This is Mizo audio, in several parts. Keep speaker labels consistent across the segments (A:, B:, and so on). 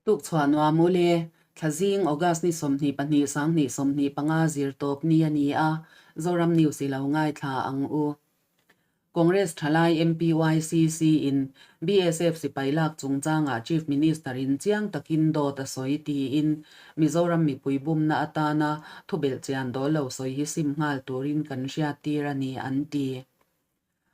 A: Tukchhuah nuam u le, Thlazing August ni 22 2025 zirtawp ni a ni a, Zoram News i lo ngaithla ang u. Congress thalai MPYCC in BSF sipai lak chungchangah Chief Minister in chiang takin dawt a sawi tiin Mizoram mipui bumna atana thubelhchian dawl lo sawi hi sim nghal turin kan hriattir a ni an ti.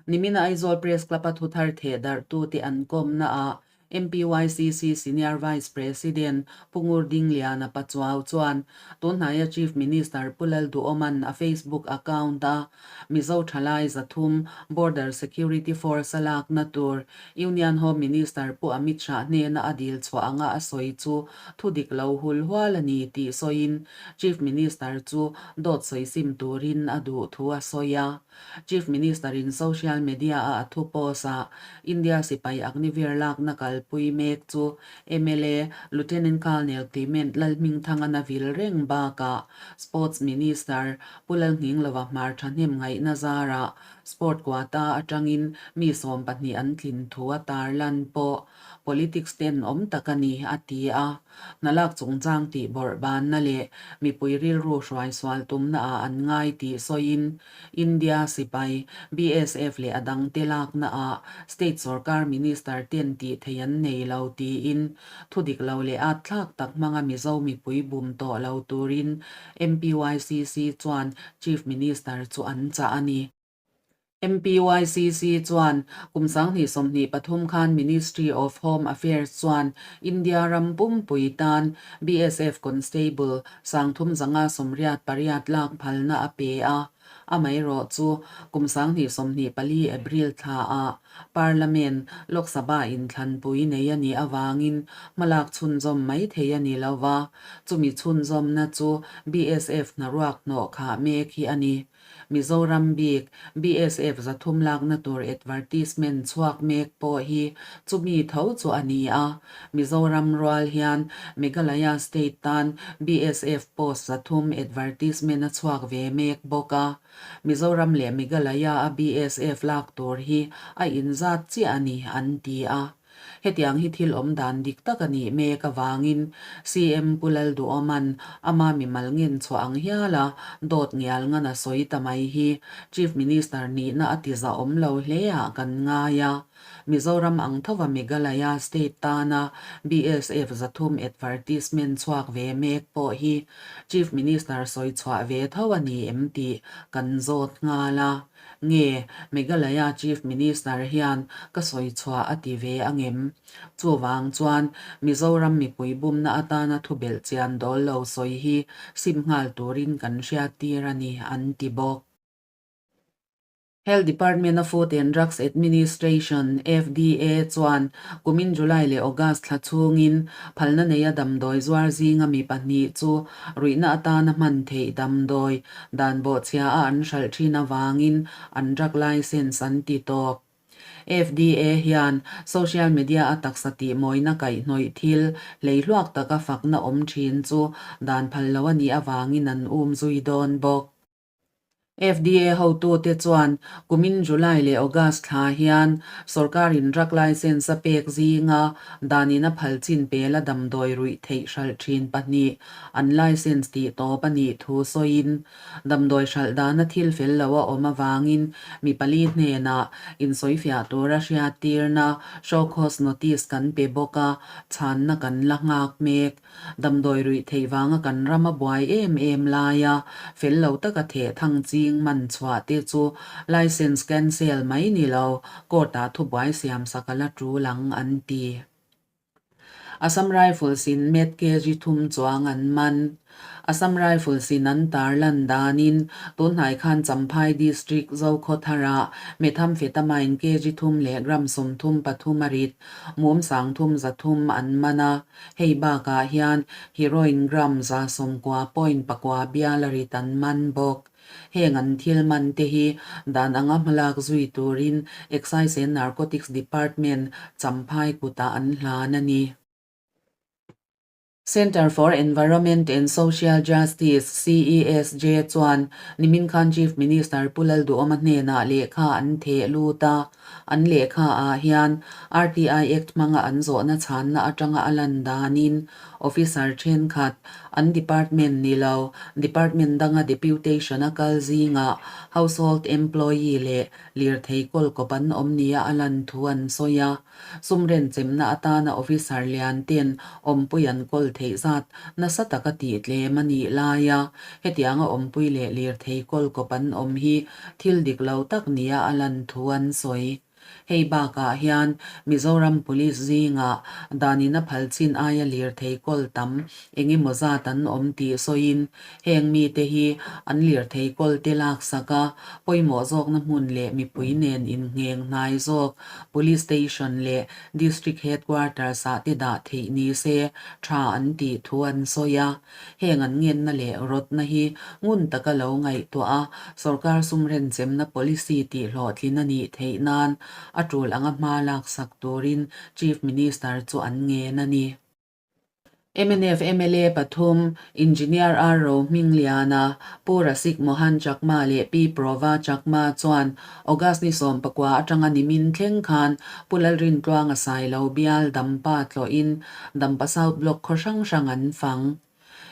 A: Nimina Aizawl Press Club-a thuthar theh darhtute an kawmnaah MPYCC Senior Vice President Pu Ngur Dingliana Pachuau chuan tunhnaia Chief Minister Pu Lalduhawma'n a Facebook account-a Mizo thalai 300 Border Security Force-a lakna tur Union Home Minister Pu Amit Shah hnena a dil chhuah anga a sawi chu thu dik lo hul hual a ni tih sawiin Chief Minister chu dawt sawi sim turin a duh thu a sawi a. Chief Minister in social media a a thu post ah India sipai Agniveer lakna kalpui mek chu mla Lieutenant Colonel Clement Lalhmingthanga na vil reng bakah Sports Minister Pu Lalnghinglova hmar thahnem ngaihna zarah Sport quota atangin mi 12 an tlin thu a tarlan pawh Politics ten awm tak a ni, a ti a. Hna lak chungchang tih bawrh banna leh mipui rilru hruai sual tumna ah an ngai tih sawiin India sipai, BSF leh a dangte lakna ah state sorkar minister ten tih thei an nei lo tiin thu dik lo leh at thlak tak hmanga Mizo mipui bum tawh lo turin MPYCC chuan Chief Minister chu an chah a ni. MPYCC chuan kum 2023 khan Ministry of Home Affairs chuan India ram pumpui tan BSF Constable 3588 lak phalna a pe a. Amaherawh chu kum 2024 April thlaah Parliament Lok Sabha inthlanpui nei a nih avangin hmalak chhunzawm mai thei a ni lo va, chumi chhunzawmna chu BSF hnaruak hnawh khah mek hi a ni. Mizoram bik BSF 300 lakna tur advertisement chhuak mek pawh hi chumi tho chu a ni a. Mizoram rual hian Meghalaya state tan BSF post 300 advertisement a chhuak ve mek bawk a. Mizoram leh Meghalaya a BSF lak tur hi a inzat chiah a ni an ti a. Hetiang hi thil awm dan dik tak a nih mek avangin CM Pu Lalduhawma'n ama mimal ngen chhuah ang hial a dawt ngial ngan a sawi ta mai hi Chief Minister nihna a ti zahawm lo hle ah kan ngai a. Mizoram ang thova Meghalaya state tana BSF 300 advertisement chhuak ve mek pawh hi Chief Minister sawi chhuah ve tho a ni em tih kan zawt nghal a. Nge Meghalaya Chief Minister hian ka sawi chhuah a ti ve angem? Chuvang chuan Mizoram mipui bumna atana thubelh chian dawl lo sawi hi sim nghal turin kan hriattir a ni, an ti bawk. Health Department a Food and Drugs Administration, FDA, chuan kumin July leh August thla chhungin phalna neia damdawi zuar zinga mi pahnih chu ruihna atana hman theih damdawi Dan bawhchhia a an hralh thin avangin an drug license an ti tawp. FDA hian social media a taksa tih mawina kaihhnawih thil hleihluak taka fakna awm thin chu dan phal lo a nih avangin an um zui dawn bawk. FDA hotute chuan kumin July leh August thla hian sorkarin drug license a pek zinga danin a phal chin pela damdawi ruih theih hralh thin pahnih an license tih tawp a nih thu sawiin damdawi hralh dana thil fel lo a awm avangin mi pali hnenah insawifiah tura hriattirna show cause notice kan pe bawk a, chhanna kan la nghak mek. Damdawi ruih theih vanga kan ram a buai em em laia fel lo taka theh thang ching man chhuah te chu license cancel mai ni lo, court-ah thubuai siam sak a la tul ang an ti. Assam Rifles in Met kg thum chuang an man. Assam Rifles in an tarlan danin tunhnai khan Champhai District Zokhawtharah Methamphetamine kg thum leh gram 33 a rit mum 300 an man a. Hei bakah hian heroin gram 90.9 bial a rit an man bawk. Heng an thil man te hi dan anga hmalak zui turin Excise and Narcotics Department Champhai kutah an hlan a ni. Centre for Environment and Social Justice, CESJ, chuan nimin khan Chief Minister Pu Lalduhoma hnenah lehkha an theh lut a. An lehkha ah hian RTI Act hmanga an zawhna chhanna atanga a lan danin officer thenkhat, an department ni lo, department danga deputation a kal zingah household employee leh lirthei kawlkawp an awm nia a lan thu an sawi a. Sum renchemna atana officer lian ten awmpui an kawl theih zat nasa taka tih tlem a nih laia hetianga awmpui leh lirthei kawlkawp an awm hi thil dik lo tak nia a lan thu an sawi. Hei bakah hian Mizoram Police zingah danin a phal chin aia lirthei kawl tam eng emaw zat an awm tih sawiin Heng mite hi an lirthei kawlte laksak a, pawimawh zawkna hmun leh mipui nen inngheng hnai zawk Police Station leh District Headquarters ah te dah theih ni se tha an tih thu an sawi a. Heng an ngenna leh rawtna hi ngun taka lo ngaihtuah a, sorkar sum renchemna policy tih hlawhtlin a nih theih nan a tul anga hma laksak turin Chief Minister chu an ngen a ni. Mnf mla pathum, Engineer R Rohmingliana, Pu Rasik Mohan Chakma leh Pi Prova Chakma chuan August ni 19 atanga nimin thleng khan Pu Lalrintluanga Sailo bial Dampa tlawhin Dampa South Block khaw hrang hrang an fang.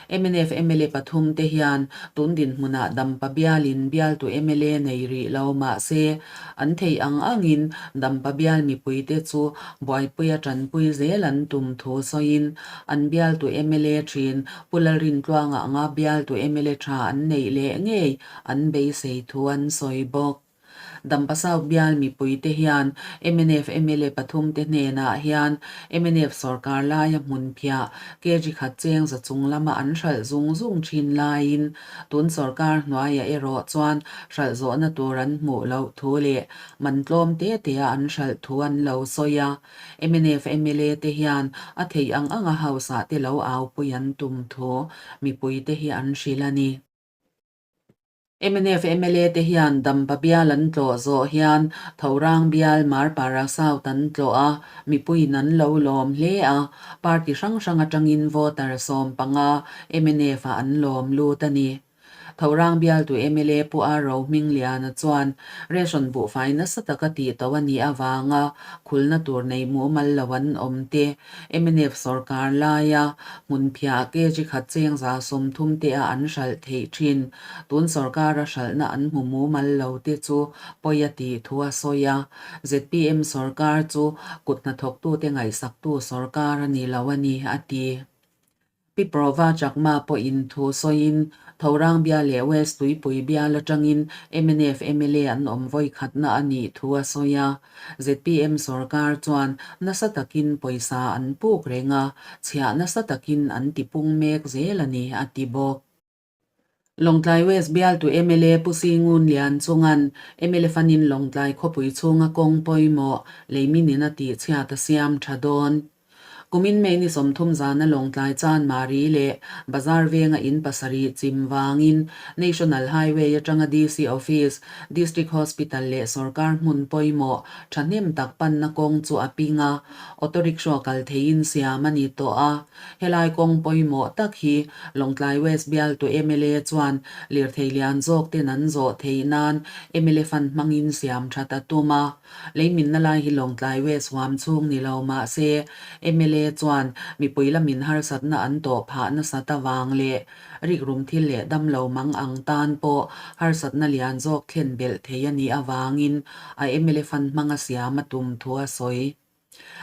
A: Mnf mla pathum te hian tun dinhmunah Dampa bialin bialtu mla nei rih lo mahse An theih ang angin Dampa bial mipuite chu buaipuia tanpui zel an tum thu sawiin an bialtu mla thin Pu Lalrintluanga anga bialtu mla tha an neih leh ngei an beisei thu an sawi bawk. Dampa South bial mipuite hian mnf mla pathumte hnenah hian mnf sawrkar laia hmun phiah kg khat cheng za chung lama an hralh zung zung thin laiin Tun sawrkar hnuaiah erawh chuan hralh zawhna tur an hmuh loh thu leh man tlawm te tea an hralh thu an lo sawi a. Mnf mla te hian a theih ang anga House ah te lo aupui an tum thu mipui te hi an hrilh a ni. Mnf mla te hian Dampa bial an tlawh zawh hian Thorang bial Marpara South an tlawh a, Mipuiin an lo lawm hle a, party hrang hrang atangin voter 15 mnf ah an lawm lut a ni. Thorang bialtu mla Pu R Rohmingliana chuan ration buhfai nasa taka tih to a nih avanga khulna tur nei mumal lo an awm te, mnf sawrkar laia hmunphiah kg khat cheng 30% te a an hralh theih thin. Tun sawrkara hralhna an hmu mumal lo te chu pawi a tih thu a sawi a. Zpm sawrkar chu kut hnathawktute ngaihsaktu sawrkar a ni lo a ni, a ti. Pi Prova Chakma pawhin thu sawiin Thorang bial leh West Tuipui bial atangin mnf mla an awm vawi khatna a nih thu a sawi a. Zpm sawrkar chuan nasa takin pawisa an puk reng a, chhiah nasa takin an tipung mek zel a ni, a ti bawk. Lawngtlai West bialtu mla Pu Singun Lian chungan mla fanin Lawngtlai khawpui chhunga kawng pawimawh leiminin a tihchhiat a siam tha dawn. Kumin May ni 30 zana Lawngtlai Chanmari leh Bazar venga in pasarih chim vangin National Highway atanga DC Office, District Hospital leh sawrkar hmun pawimawh thahnem tak panna kawng chu a ping a, auto rickshaw kal theiin siam a ni tawh a. Helai kawng pawimawh tak hi Lawngtlai West bialtu mla chuan lirthei lian zawk ten an zawh theih nan mla fund hmangin siam that a tum a. Leiminna lai hi Lawngtlai West huam chhung ni lo mah se mla chuan mipui lamin harsatna an tawh phah nasat avang leh rikrum thil leh damlo mang ang tan pawh harsatna lian zawk thlen belh thei a nih avangin a mla fund hmanga siam a tum thu a sawi.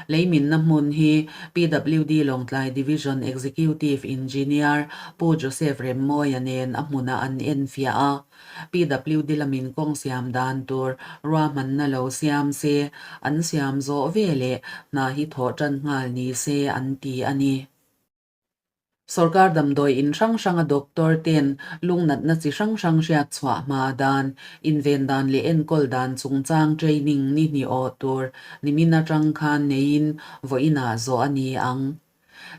A: Leiminna hmun hi PWD Lawngtlai Division Executive Engineer Pu Joseph Remmawia nen a hmunah an enfiah a. PWD lamin kawng siam dan tur ruahmanna lo siam se, an siam zawh veleh hna hi thawh tan nghal ni se an ti a ni. Sorkar damdawi in hrang hranga doctor ten lungnatna chi hrang hrang hriat chhuah hma dan, inven dan leh enkawl dan chungchang training ni hnih awh tur nimin atang khan neiin vawiinah zawh a ni ang.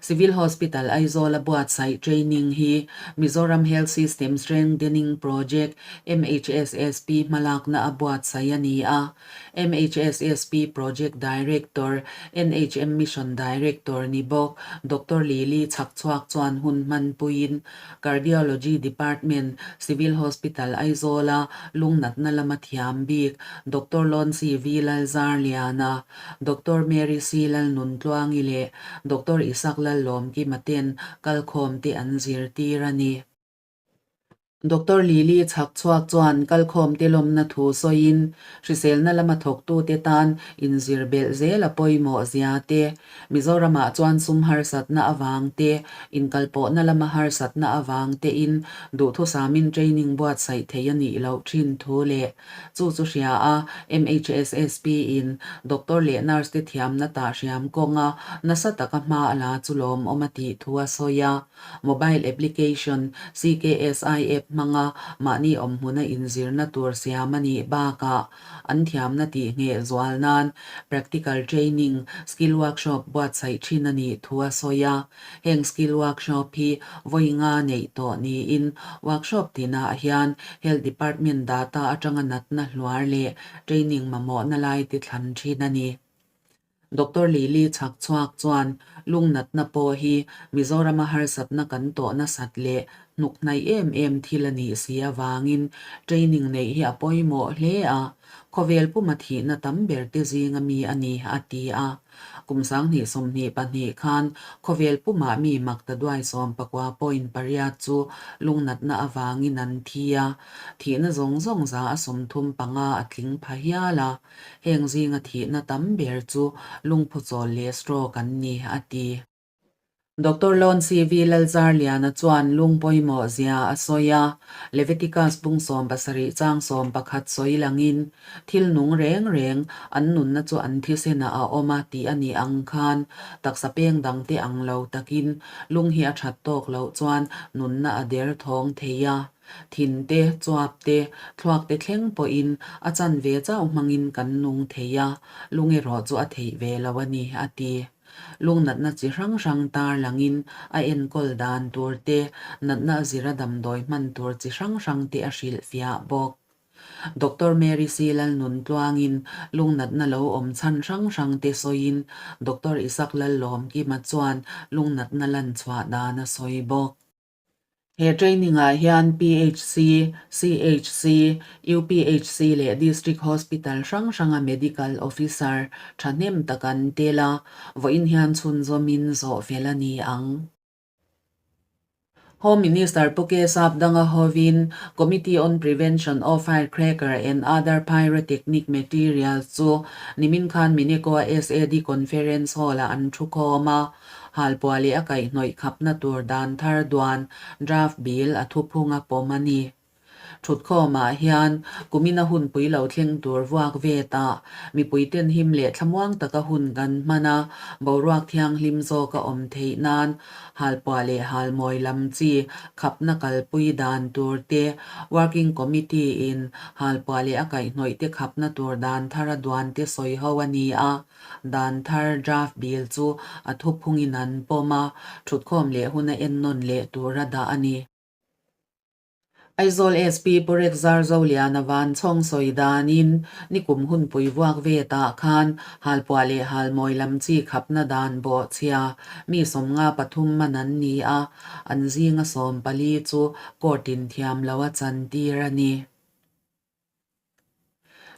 A: Civil Hospital Aizawl-a buatsaih training hi Mizoram Health System Strengthening Project, MHSSP, hmalakna a buatsaih a ni a. MHSSP Project Director, NHM Mission Director ni bawk Doctor Lily Chhakchhuak chuan hun hmanpuiin Cardiology Department, Civil Hospital Aizawl-a lungnatna lama thiam bik Doctor Loncy V Lalzarliana, Doctor Mary C Lalnuntluangi leh Doctor Isak Lallawmkima ten kalkhawmte an zirtir a ni. Doctor Lily Chhakchhuak chuan kalkhawmte lawmna thu sawiin, hriselna lama thawktute tan inzir belh zel a pawimawh zia te, Mizoramah chuan sum harsatna avang te, inkalpawhna lama harsatna avang tein duhthusamin training buatsaih theih a nih loh thin thu leh chu chu hria a, MHSSP in doctor leh nurse te thiamna tah hriam kawnga nasa taka hma a la chu lawmawm a tih thu a sawi a. Mobile application CKSI app hmanga mahni awmhmuna inzirna tur siam a nih bakah an thiamna tih ngheh zual nan practical training, skill workshop buatsaih thin a nih thu a sawi a. Heng skill workshop hi vawi nga neih tawh niin workshop tinah hian Health Department data atanga natna hluar leh training mamawhna lai ti thlan thin a ni. Doctor Lily Chhakchhuak chuan lungnatna pawh hi Mizorama harsatna kan tawh nasat leh hnuk hnaih em em thil a nih si avangin training neih hi a pawimawh hle a, khawvel puma thihna tam ber te zinga mi a ni, a ti a. Kum 2022 khan khawvel pumah mi maktaduai 19.8 chu lungnatna avangin an thi a, thihna zawng zawng 35% a tling pha hial a. Heng zinga thihna tam ber chu lungphuchawl leh stroke an ni, a ti. Doctor Lon CV Lalzarliana chuan lung pawimawh zia a sawi a, Leviticus bung 70 chang 11 sawi langin, Thil nung reng reng, an nunna chu an thisenah a awm a tih a nih ang khan, taksa peng dangte ang lo takin lung hi a that tawk loh chuan nunna a derthawng thei a. Thin te, chuap te, thluak te thleng pawhin a chanve chauh hmangin kan nung thei a, lung erawh chu a theih ve lo a ni, a ti. Lungnatna chi hrang hrang tar langin a enkawl dan tur te, natna a zira damdawi hman tur chi hrang hrang te a hrilhfiah bawk. Doctor Mary C. Lalnuntluangin lungnatna lo awm chhan hrang hrang te sawiin Doctor Isak Lallawmkima chuan lungnatna lanchhuah dan a sawi bawk. He training-ah hian PHC, CHC, UPHC leh District Hospital hrang hranga Medical Officer thahnem tak an tel a, vawiin hian chhunzawmin zawh fel a ni ang. Home Minister Pu K. Sapdanga hovin Committee on Prevention of Firecracker and Other Pyrotechnic Materials chu nimin khan Minekoa SAD Conference Hall-ah an thukhawm a. Halpuah leh a kaihhnawih khapna tur dan thar duan draft bill a thuphung a pawm a ni. Thutkhawmah hian kumina hunpui lo thleng tur vuak vetah mipuiten him leh thlamuang taka hun kan hman a, boruak thianghlim zawk a awm theih nan halpuah leh halmawi lam chi khapna kalpui dan tur te, Working Committee in halpuah leh a kaihhnawih te khapna tur dan thar a duan te sawi ho a ni a. Dan thar draft bill chu a thuphungin an pawm a, thutkhawm leh huna ennawn leh tura dah a ni. Aizawl SP Pu Rek Zarzoliana van chhawng sawi danin nikum hunpui vuak vetah khan halpuah leh halmawi lam chi khapna dan bawhchhia mi 53 man an ni a, an zinga 14 chu court-in thiam lo a chantir a ni.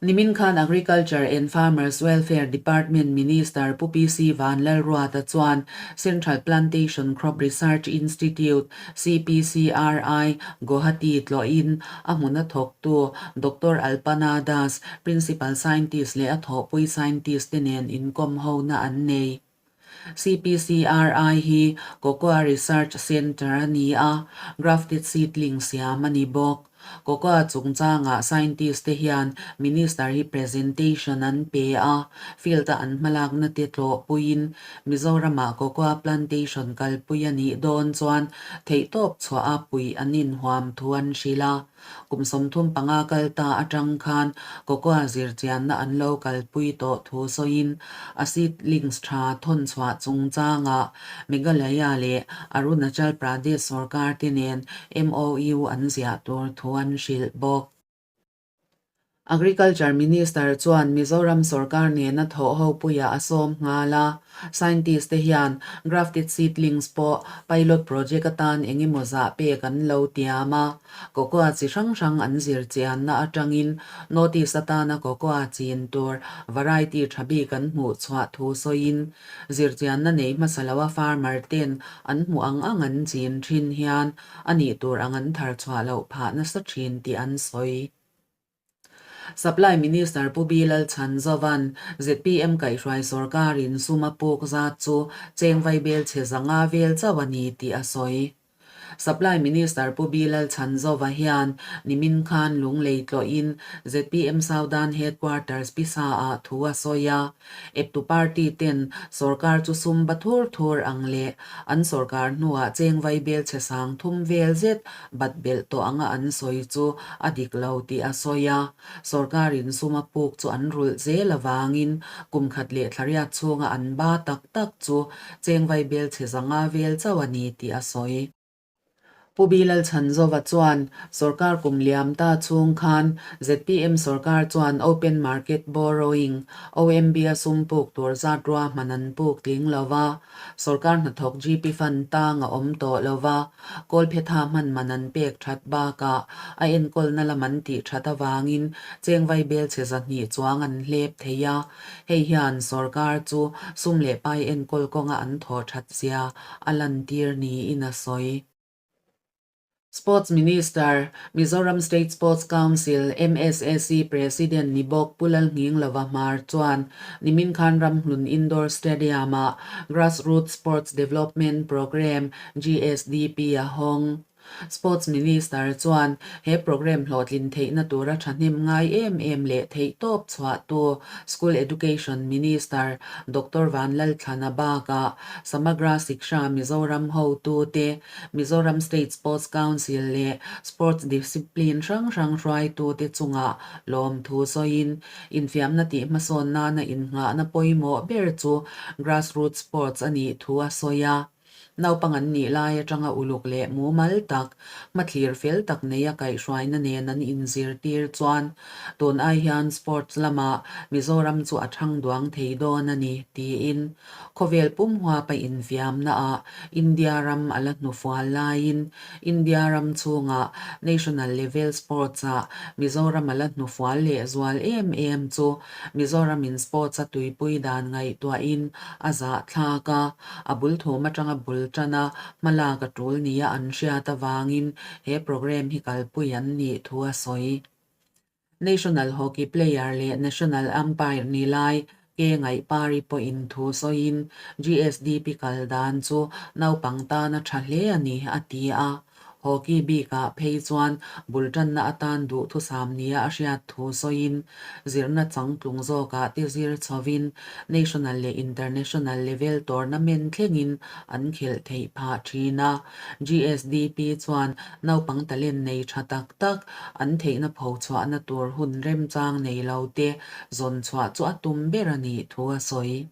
A: Nimin khan Agriculture and Farmers Welfare Department Minister Pu PC Vanlalruata chuan Central Plantation Crop Research Institute, CPCRI, Guwahati tlawhin a hmuna thawktu Doctor Alpana Das, Principal Scientist leh a thawhpui Scientist te nen inkawm hona an nei. CPCRI hi Cocoa Research Centre a ni a, grafted seedling siam a ni bawk. Cocoa chungchangah scientist te hian Minister hi presentation an pe a, field-a an hmalakna te tlawhpuiin Mizoramah cocoa plantation kalpui a nih dawn chuan theihtawp chhuah a puih an inhuam thu an hrilh a. Kum 35 kal ta atang khan cocoa zirchianna an lo kalpui tawh thu sawiin a seedlings tha thawn chhuah chungchangah Meghalaya leh Arunachal Pradesh sorkar te nen MOU an ziah tur thu an hrilh bawk. Agriculture Minister chuan Mizoram sorkar nena thawh ho puiah a sawm nghal a, scientist te hian grafted seedlings pawh pilot project atan eng emaw zah pek an lo tiam a, cocoa chi hrang hrang an zir chianna atangin notice atana cocoa chin tur variety tha bik an hmuh chhuah thu sawiin zirchianna nei hmasa loa farmer ten an hmuh ang ang an chin thin hian a nih tur ang an thar chhuah loh phah nasa thin tih an sawi. Supply Minister Pu B Lalchhanzova'n zpm kaihhruai sorkarin sum a puk zat chu cheng vaibel chhe zanga vel chauh a ni tih a sawi. Supply Minister Pu B Lalchhanzova hian nimin khan lunglei tlawhin zpm Southern Headquarters pisa-ah thu a sawi a. Eptu party ten sorkar chu sum ba thur thur ang leh an sorkar hnuah cheng vaibel chhe sang thum vel zet bat belh tawh anga an sawi chu a dik lo tih a sawi a. Sorkarin sum a puk chu an rulh zel avangin kum khat leh thlariat chhunga an ba tak tak chu cheng vaibel chhe zanga vel chauh a ni tih a sawi. Pu Bilal Chhanzova chuan sorkar kum liam ta chhung khan zpm sorkar chuan Open Market Borrowing, OMB, a sum puk tur zat ruahman an puk tling lo va, sorkar hnathawk GP fund tang a awm tawh lo va, kawlphetha hman man an pek that bakah a enkawlna lam an tih that avangin cheng vaibel chhe 200 chuang an hlep thei a, hei hian sorkar chu sum leh pai enkawl kawnga an thawh that zia a lantir niin a sawi. Sports Minister, Mizoram State Sports Council, MSSC, President ni bawk Pu Lalnghinglova Hmar chuan nimin khan Ramhlun Indoor Stadium-ah Grassroots Sports Development Programme, GSDP, a hawng. Sports Minister chuan he programme hlawhtlin theihna tura thahnem ngai em em leh theihtawp chhuahtu School Education Minister Doctor Vanlalthlana bakah Samagra Shiksha Mizoram hotute, Mizoram State Sports Council leh Sports Discipline hrang hrang hruaitute chungah lawmthu sawiin infiamna tih hmasawn nana innghahna pawimawh ber chu Grassroots Sports a nih thu a sawi a. Naupang an nih lai atanga uluk leh mumal tak, hmathlir fel tak neia kaihhruaina nen an inzirtir chuan tun ai hian sports lamah Mizoram chu a thang duang thei dawn a ni, tiin khawvel pum huapa infiamnaah India ram a la hnufual laiin India ram chhungah national level sports-ah Mizoram a la hnufual lehzual em em chu Mizoramin sports a tuipui dan ngaihtuahin a zahthlak a. A bul thum atanga bul tana hmalak a tul nia an hriat avangin he programme hi kalpui an nih thu a sawi. National hockey player leh national umpire ni lai Ke Ngaihpari pawhin thu sawiin GSDP kal dan chu naupang tana tha hle a ni, a ti a. Hockey bikah phei chuan bul tanna atan duhthusam nia a hriat thu sawiin, zirna changtlung zawkah te zir chhovin national leh international level tournament thlengin an khelh theih phah thin a. GSDP chuan naupang talent nei tha tak tak an theihna phochhuahna tur hun remchang nei lo te zawn chhuah chu a tum ber a nih thu a sawi.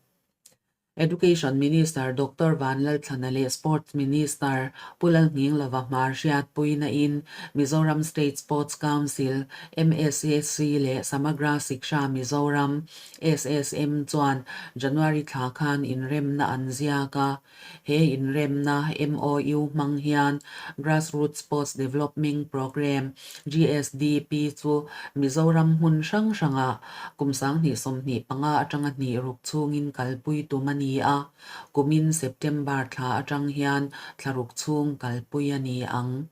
A: Education Minister Doctor Vanlalthlana leh Sports Minister Pu Lalnghinglova Hmar hriatpuina in Mizoram State Sports Council, MSSC, leh Samagra Shiksha Mizoram, SSM, chuan January thla khan inremna an ziak a. He inremna, MOU, hmang hian Grassroots Sports Development Programme, GSDP, chu Mizoram hmun hrang hrangah Kum 2025 atanga hnih ruk chhungin kalpui tum a ni a, kumin September thla atang hian thla ruk chhung kalpui a ni ang.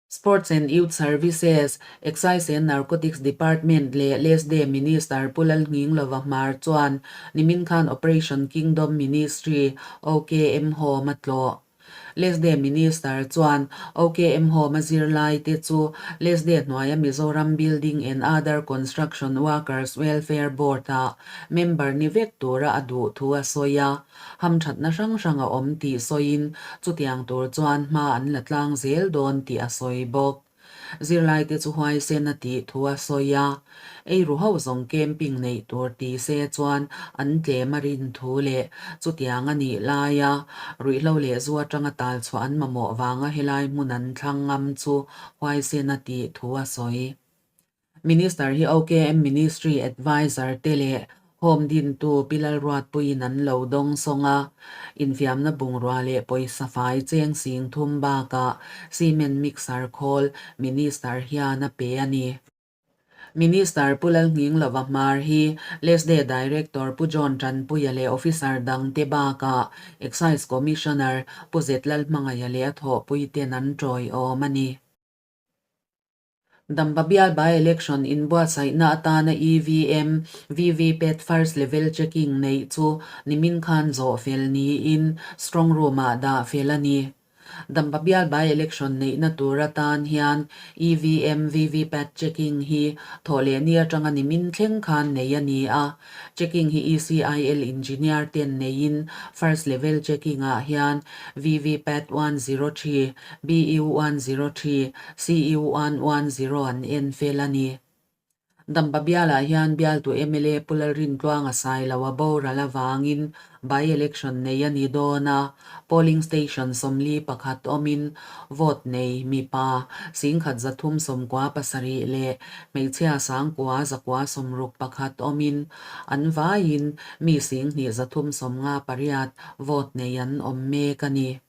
A: Sports and Youth Services, Excise and Narcotics Department leh LSD Minister Pu Lalnghinglova Hmar chuan nimin khan Operation Kingdom Ministry, OKM, Home a tlawh. LESDE Minister chuan OKM Home-a zirlaite chu LESDE hnuaia Mizoram Building and Other Construction Workers Welfare Board-ah member ni vek tura a duh thu a sawi a, hamthatna hrang hrang a awm tih sawiin chutiang tur chuan hma an la tlang zel dawn tih a sawi bawk. Zirlaite chu huaisen a tih thu a sawi a, ei ru ho zawng camping neih tur ti se chuan an tlem a rin thu leh chutiang a nih laia ruihhlo leh zu atanga tal chhuah an mamawh vanga helai hmun an thlang ngam chu huaisen a tih thu a sawi. Minister hi OKM Ministry Adviser te leh Home dintu Pi Lalruatpuiin an lo dawng sawng a, infiamna bungrua leh pawisa fai cheng sing thum bakah cement mixer khawl Minister hian a pe a ni. Minister Pu Lalnghinglova Hmar hi LESDE Director Pu John Tanpuia leh Officer dangte bakah Excise Commissioner Pu Zet Lalhmangaia leh a thawhpuiten an tawiawm a ni. Damba bial by-election inbuatsaihna atana EVM, VVPAT first level checking neih chu nimin khan zawh fel niin strong room-ah dah fel a ni. Damba bial by-election neihna tur atan hian EVM, VVPAT checking hi thawhlehni atanga nimin thleng khan neih a ni a. Checking hi ECIL engineer ten neiin first level checking-ah hian VVPAT 103, BU 103, CU 110 an en fel a ni. Dampa bialah hian bialtu mla Pu Lalrintluanga Sailo a boral avangin by-election nei a ni dawn a, polling station 41 awmin vote nei mipa 1397 leh hmeichhia 9161 awmin an vaiin mi 2358 vote nei an awm mek a ni.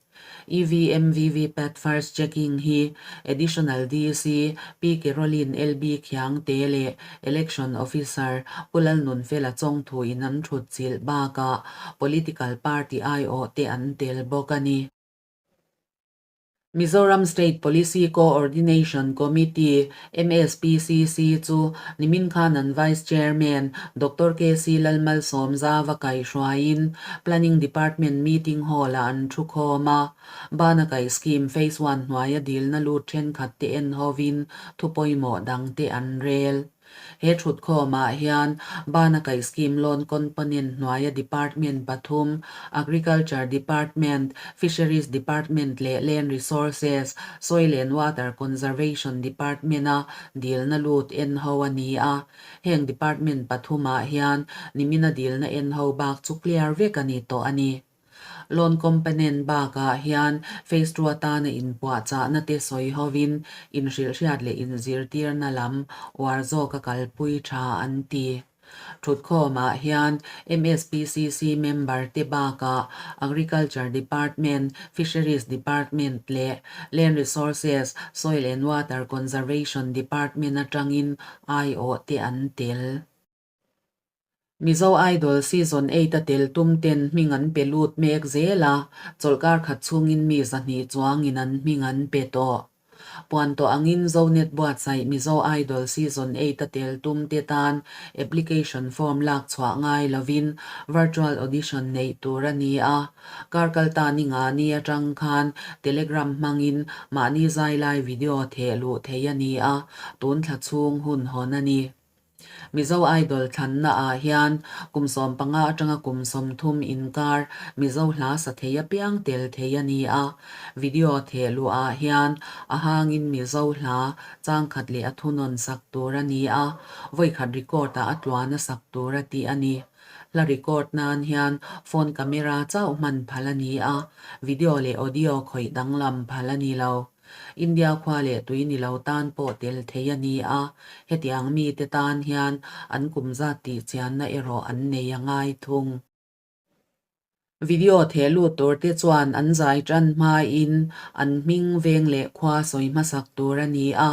A: EVM VVPAT first checking hi Additional DC Pi Caroline LB Khiangte leh Election Officer Pu Lalnunfela Chawngthu in an thut chilh bakah Political Party aiawh te an tel bawk a ni. Mizoram State Policy Co-ordination Committee, MSPCC, chu nimin khan an Vice Chairman Doctor KC Lalmalsawmzava kaihhruaiin Planning Department meeting hall-ah an thu khawm a. Bana kaih scheme Phase One hnuaia dilna lut thenkhat te en hovin thu pawimawh dang te an rel. He thutkhawmah hian Bana kaih scheme loan component hnuaia department pathum, Agriculture Department, Fisheries Department leh Land Resources, Soil and Water Conservation Department-a dilna lut en ho a ni a. Heng department pathumah hian nimina dilna en ho bak chu clear vek a ni tawh a ni. Loan component bakah hian phase two atana inpuahchahna te sawi hovin inhrilhhriat leh inzirtirna lam uar zawk a kalpui tha an ti. Thutkhawmah hian MSPCC member te bakah Agriculture Department, Fisheries Department leh Land Resources, Soil and Water Conservation Department atangin aiawh te an tel. Mizo Idol Season Eight a tel tum ten hming an pe lut mek zel a, chawlhkar khat chhungin mi 200 chuangin an hming an pe tawh. Puan tawh angin Zonet buatsaih Mizo Idol Season Eight a tel tum te tan application form lak chhuah ngai lovin virtual audition neih tur a ni a. Kar kalta ni nga ni atang khan Telegram hmangin mahni zai lai video theh luh theih a ni a, tun thla chhung hun hawn a ni. Mizo Idol thlanna ah hian kum 15 atanga kum 30 inkar Mizo hla sa thei apiang tel thei a ni a. Video theh luh ah hian a hangin Mizo hla changkhat leh a thunawn sak tur a ni a, vawikhat record ah a tluan a sak tur a tih a ni. Hla record nan hian phone camera chauh hman phal a ni a, video leh audio khawih danglam phal a ni lo. India khua leh tui ni lo tan pawh tel thei a ni a, hetiang mite tan hian an kum zat tih chianna erawh an nei a ngai thung. Video theh lut tur te chuan an zai tan hmain an hming veng leh khua sawi hmasak tur a ni a,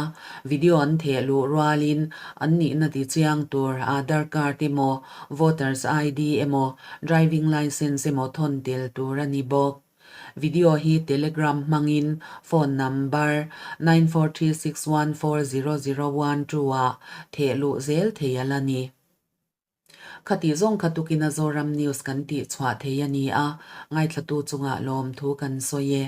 A: video an theh luh rualin an nihna ti chiang tur Aadhaar card emaw, Voters ID emaw, Driving Licence emaw thawn tel tur a ni bawk. Video hi Telegram hmangin phone number 9436140012 ah theh luh zel thei a la ni. Khati zawng kha tukin a Zoram News kan tih chhuah thei a ni a, ngaithlatu chungah lawmthu kan sawi e.